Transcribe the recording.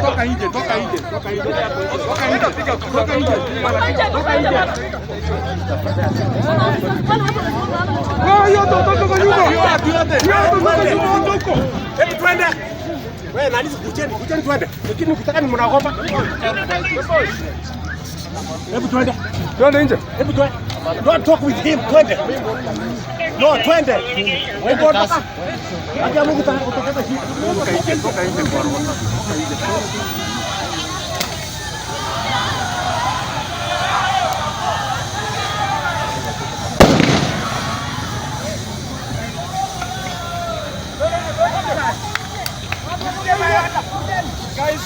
Toka nje, toka nje, toka nje. Toka nje, toka nje. Toka nje. Wewe toka nyuma. Toka nyuma huko. Hebu twende. Wewe nani, kujeni, kujeni twende. Lakini ukitaka ni mnaogopa. Hebu twende. Twende nje. Hebu twende. Don't talk with him, twende. No, twende. Wewe toka. Acha Mungu utakata shida. Toka nje, toka nje kwa roho. Toka nje. Guys,